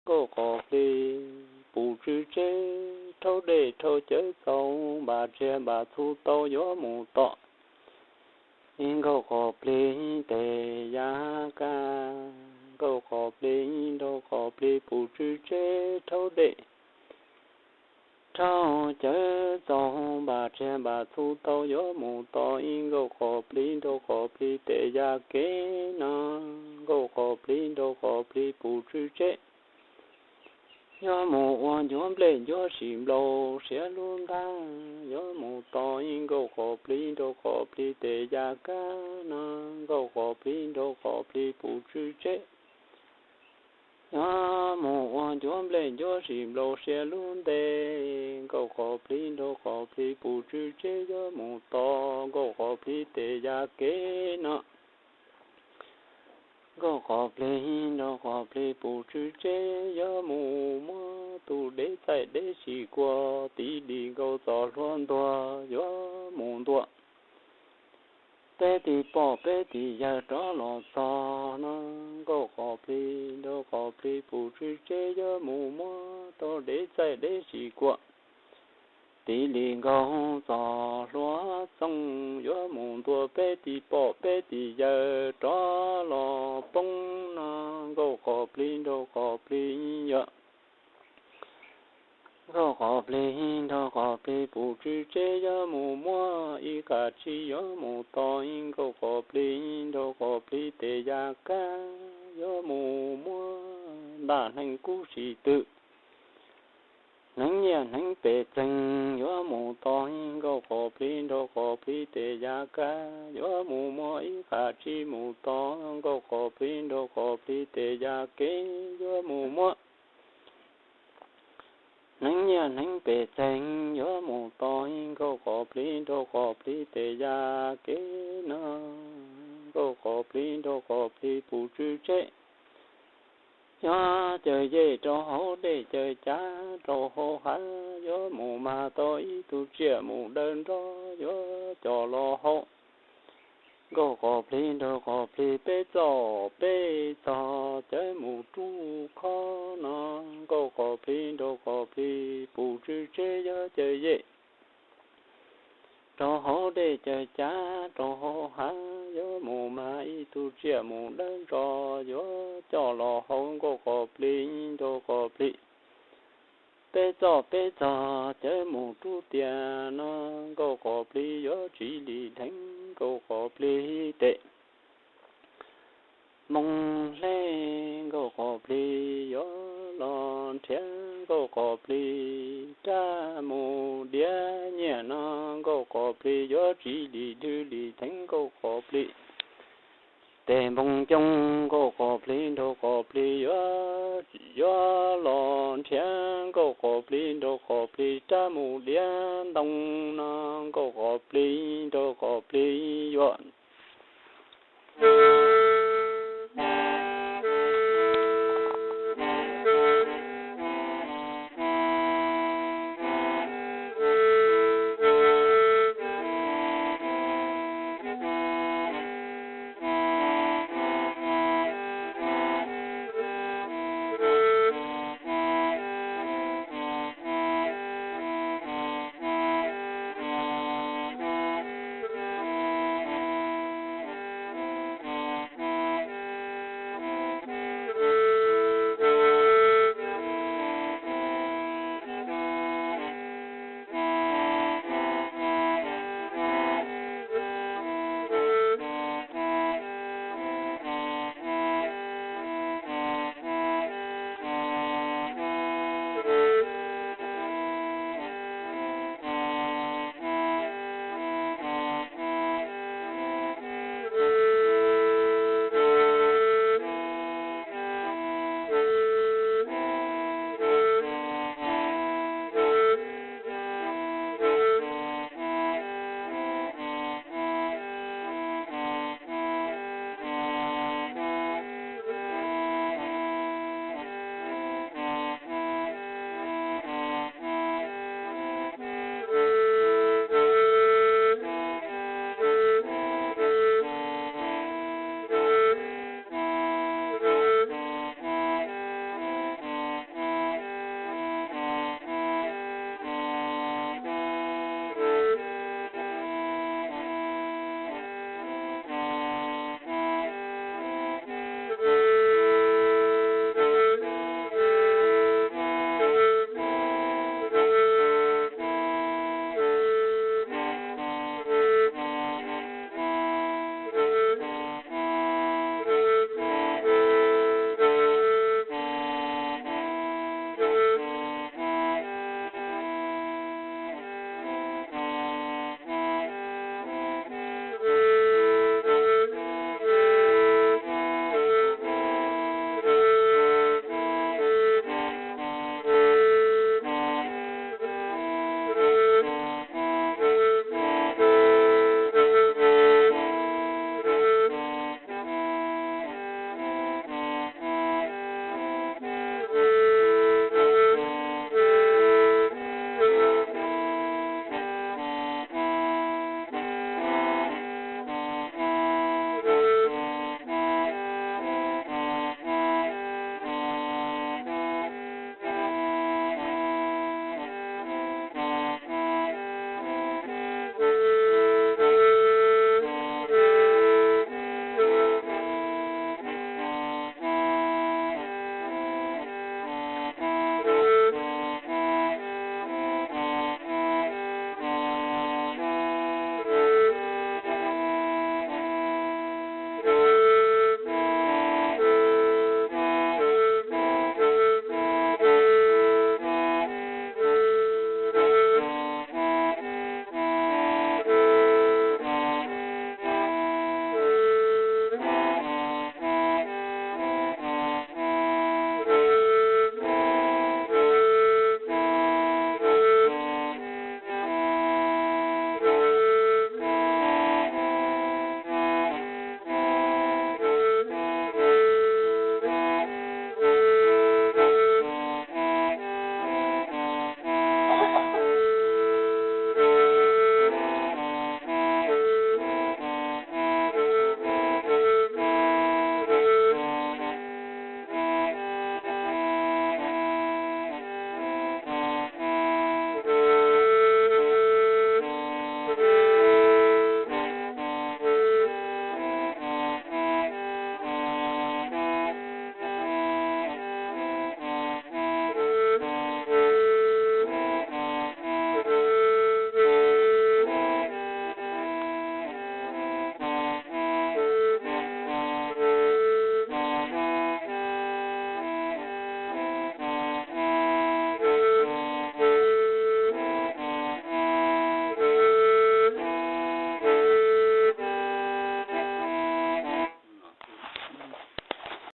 nkauj qos plig puv tswv tseb, rhaub dej rhaub cawv txaus, npam tsiaj npam txhu tau yuav mus tom. Ib nkauj qos plig tes yav kab, nkauj qos plig nraug qos plig puv tswv tseb, rhaub dej rhaub cawv txaus, npam tsiaj npam txhu tau yuav mus tom. Ib nkauj qos plig nraug qos plig tes yav kev no, nkauj qos plig nraug qos plig puv tswv tseb, yuav mus ua ncuav nplej ncuav sim nplaus siav lub ntag, yuav mus tom. Ib nkauj qos plig nraug qos plig tes yav kab no, nkauj qos plig nraug qos plig puv tswv tseb, yuav mus ua ncuav nplej ncuav sim nplaus siav lub nte, nkauj qos plig nraug qos plig puv tswv tseb yuav mus tom, nkauj qos plig tes yav kev no. Nkauj qos plig nraug qos plig puv tswv tseb yuav mus muab tus dev txaij dev sim kuas, tiv li nkaus txos hlua ntuag yuav mus ntua. Peb tis pom peb tis yawg rov los txog no, nkauj qos plig nraug qos plig puv tswv tseb yuav mus muab tau dev txaij dev sim kuas, tiv li nkaus txos hlua txooj yuav mus ntua. Peb tis pom peb tis yawg rov los poob no, nkauj qos plig nraug qos plig yuav, nkauj qos plig nraug qos plig puv tswv tseb yuav mus muab ib qas tsib yuav mus tom. Ib nkauj qos plig nraug qos plig tes yav kab yuav mus muab ntaj hneev kub sim twm, hneev nyiaj hneev pes txeeg yuav mus tom. Ib nkauj qos plig nraug qos plig tes yav kab yuav mus muab ib qas tsib mus tom, nkauj qos plig nraug qos plig tes yav kev yuav mus muab hneev nyiaj hneev pes txeeg yuav mus tom. Ib nkauj qos plig nraug qos plig tes yav kev no, nkauj qos plig nraug qos plig puv tswv tseb, yuav caws yej rau hauv dej caws cav rau hauv hav, yuav mus mag tau ib tug tsiaj mus dawb nrog yuav coj los haus. Nkauj qos plig nraug qos plig peb txoj peb txog cawv mus rub khob no, nkauj qos plig nraug qos plig puv tswv tseb yuav caws yej rau hauv dej caws cav rau hauv hav, yuav mus mag ib tug tsiaj mus dawb ntso yuav coj los haus. Nkauj qos plig nraug qos plig peb txoj peb txog cawv mus rub tiag no, nkauj qos plig yuav tsiv li dheev, nkauj qos plig tes npoo hle, nkauj qos plig yuav los nrhiav, nkauj qos plig rab mus diav nyiaj no, nkauj qos plig yuav tsiv li dwg li dheev, nkauj qos plig tes npoo coo, nkauj qos plig nraug qos plig yuav, yuav los nrhiav, nkauj qos plig nraug qos plig rab mus diav ntoo no, nkauj qos plig nraug qos plig yuav